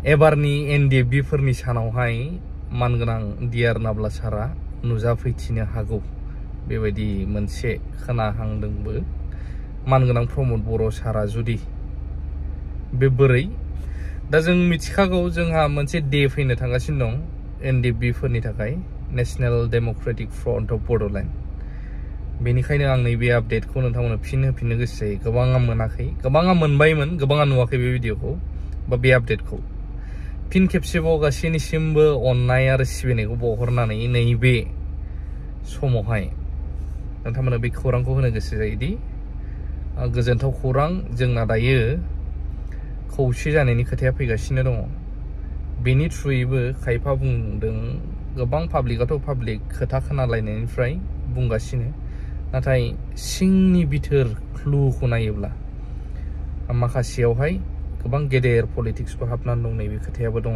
एबारनि एनडिएफबि फोरनि सानावहाय मानगोनां डिआर नाब्ला सारा नुजाफैथिनो हागौ बेबायदि मोनसे खोनाहांदोंबो मानगोनां प्रमद बर' सारा जुदि बे बोरै दा जों मिथिखागौ जोंहा मोनसे डे फैनो थांगासिनो दं एनडिएफबि फोरनि थाखाय national democratic front of Bodoland बेनिखायनो आं नैबे आपडेटखौ नोंथांमोननो फिन होफिननो गोसो जायो गोबाङा मोनाखै गोबाङा मोनबायमोन गोबाङा नुवाखै बे भिडिअखौ बा बे आपडेटखौ फिन खेबसेबाव गासैनिसिमबो अननाय आरो सिबिनायखौ बावहरनानै नैबे समावहाय नोंथांमोननो बे खौरांखौ होनो गोसो जायोदि गोजोनथाव खौरां जोंना दायो खौसे जानायनि खोथाया फैगासिनो दङ बेनि थ्रुयैबो खायफा बुंदों गोबां पाब्लिकआथ' पाब्लिक खोथा खोनालायनायनिफ्राय बुंगासिनो नाथाय सिंनि बिथोर क्लुखौ नायोब्ला माखासेयावहाय गोबां गेदेर पलिटिक्सबो हाबनानै दं नैबे खोथायाबो दङ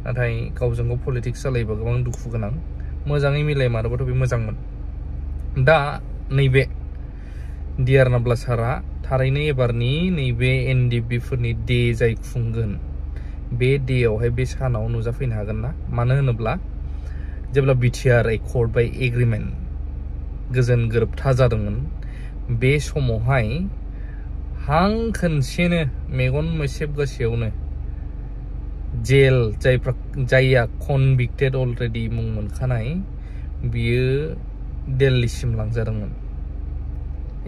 नाथाय गावजों गाव पलिटिक्स जालायोबा गोबां दुखु गोनां मोजाङै मिलायमारोबाथ' बे मोजांमोन दा नैबे डिआर नाब्ला सारा थारैनो एबारनि नैबे एनडिएफबि फोरनि डे जाय खुंगोन बे डेआवहाय बे सानाव नुजाफैनो हागोन ना मानो होनोब्ला जेब्ला बिटिआर एकर्ड बाय एग्रिमेन्ट गोजोन गोरोबथा जादोंमोन बे समावहाय हां खनसेनो मेगन मोसेबगासेयावनो जेल जायया कनभिक्टेड अलरेडि मुं मोनखानाय बियो दिल्लीसिम लांजादोंमोन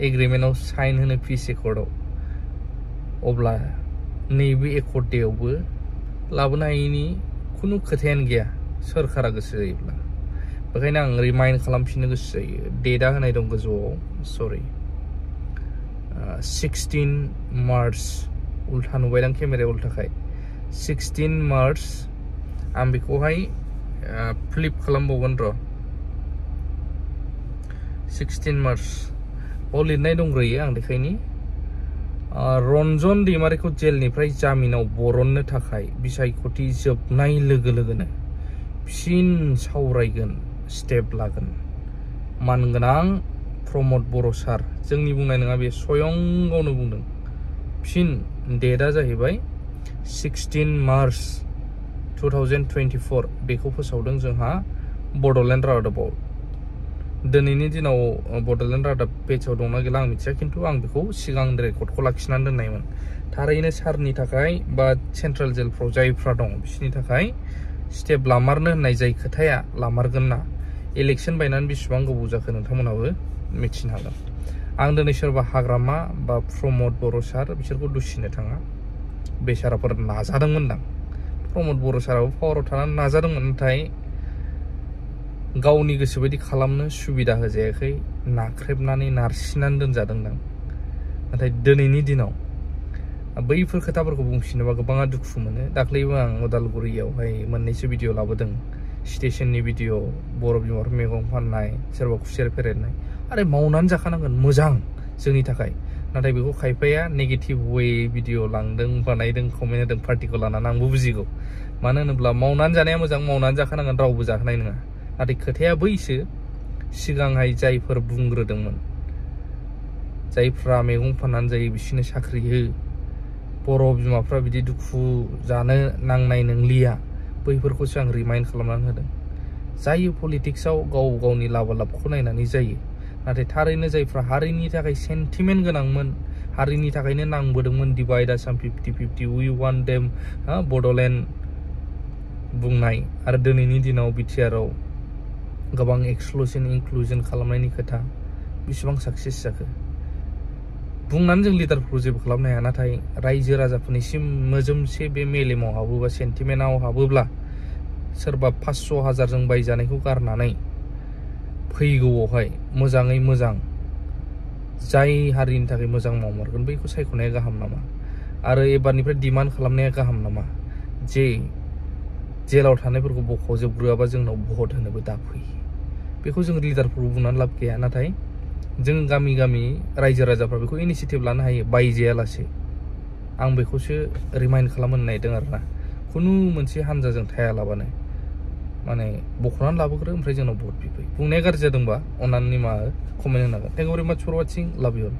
एग्रिमेन्टआव साइन होनो पिस एकर्डआव अब्ला नैबे एकर्ड डेआवबो लाबोनो हायैनि खुनु खोथायानो गैया सोरखारा गोसो जायोब्ला बेखायनो आं रिमाइन्ड खालामफिननो गोसो जायो डेटआ होनाय दं गोजौआव सरि 16 मार्च उल्था नुबायदां केमेरायाव उल्थाखाय 16 मार्च आं बेखौहाय फ्लिप खालामबावगोन र' 16 मार्च बाव लिरनाय दंग्रोयो आं देखायनि रन्जन दैमारिखौ जेलनिफ्राय जामिनाव बरननो थाखाय बिसायख'थि जोबनाय लोगो लोगोनो फिन सावरायगोन स्टेप लागोन मानगोनां प्रमद बर' सार जोंनि बुंनाय नङा बे स्वयं गावनो बुंदों फिन डेटआ जाहैबाय 16 मार्च 2024 बेखौ फोसावदों जोंहा बड'लेण्ड रादाबाव दिनैनि दिनाव बड'लेण्ड रादाब पेजआव दंना गैला आं मिथिया खिन्थु आं बेखौ सिगां रेकर्डखौ लाखिनानै दोननायमोन थारैनो सारनि थाखाय बा सेन्ट्रेल जेलफ्राव जायफ्रा दं बिसोरनि थाखाय स्टेप लामारनो होननाय जाय खोथाया लामारगोन ना इलेक्शन बायनानै बेसेबां गोबाव जाखो नोंथांमोनाबो मिथिनो हागोन आं दिनै सोरबा हाग्रामा बा प्रमद बर' सार बिसोरखौ दुसिनो थाङा बेसाराफोर नाजादोंमोनदां प्रमद बर' साराबो पावाराव थानानै नाजादोंमोन नाथाय गावनि गोसो बायदि खालामनो सुबिदा होजायाखै नाख्रेबनानै नारसिननानै दोनजादोंदां नाथाय दिनैनि दिनाव बैफोर खोथाफोरखौ बुंफिनोबा गोबाङा दुखु मोनो दाख्लैबो आं उदालगुरियावहाय मोननैसो भिडिअ लाबोदों स्टेशननि भिडिअ बर' बिमाफोर मैगं फाननाय सोरबा खुसेर फेरेदनाय आरे मावनानै जाखानांगोन मोजां जोंनि थाखाय नाथाय बेखौ खायफाया नेगेटिभ वे भिडिअ लांदों बानायदों कमेन्ट होदों पार्टिखौ लानानै आंबो बुजिगौ मानो होनोब्ला मावनानै जानाया मोजां मावनानै जाखानांगोन रावबो जाहोनाय नङा नाथाय खोथाया बैसो सिगांहाय जायफोर बुंग्रोदोंमोन जायफ्रा मैगं फाननानै जायो बिसोरनो साख्रि हो बर' बिमाफ्रा बिदि दुखु जानो नांनाय नंलिया बैफोरखौसो आं रिमाइन्ड खालामनानै होदों जायो पलिटिक्सआव गाव गावनि लाबा लाबखौ नायनानै जायो नाथाय थारैनो जायफ्रा हारिनि थाखाय सेन्टिमेन्ट गोनांमोन हारिनि थाखायनो नांबोदोंमोन divide Assam 50-50 we want them Bodoland बुंनाय आरो दिनैनि दिनाव बिटिआरआव गोबां एक्सक्लुजन इनक्लुजन खालामनायनि खोथा बेसेबां साक्सेस जाखो बुंनानै जों लिडारफोरखौ जेबो खालामनो हाया नाथाय रायजो राजाफोरनिसिम मोजोमसे बे मेलेमाव हाबोबा सेन्टिमेन्टआव हाबोब्ला सोरबा 500,000 जों बायजानायखौ गारनानै फैगौआवहाय मोजाङै मोजां जाय हारिनि थाखाय मोजां मावमारगोन बैखौ सायख'नाया गाहाम नामा आरो एबारनिफ्राय डिमान्ड खालामनाया गाहाम नामा जे जेलाव थानायफोरखौ बख'जोबग्रोआबा जोंनाव भट होनोबो दाफै बेखौ जों लिडारफोरखौ बुंनानै लाब गैया नाथाय जों गामि गामि रायजो राजाफ्रा बेखौ इनिशिएटिभ लानो हायो बायजायालासे आं बेखौसो रिमाइन्ड खालामनो नागिरदों आरोना खुनु मोनसे हानजाजों थायालाबानो माने बख'नानै लाबोग्रो ओमफ्राय जोंनाव भट बिफै बुंनाया गाज्रि जादोंबा अन्नानै निमाहा कमेन्ट होनो हागोन थेंक इउ भेरि माच फर वाचिं लाभ इउ अल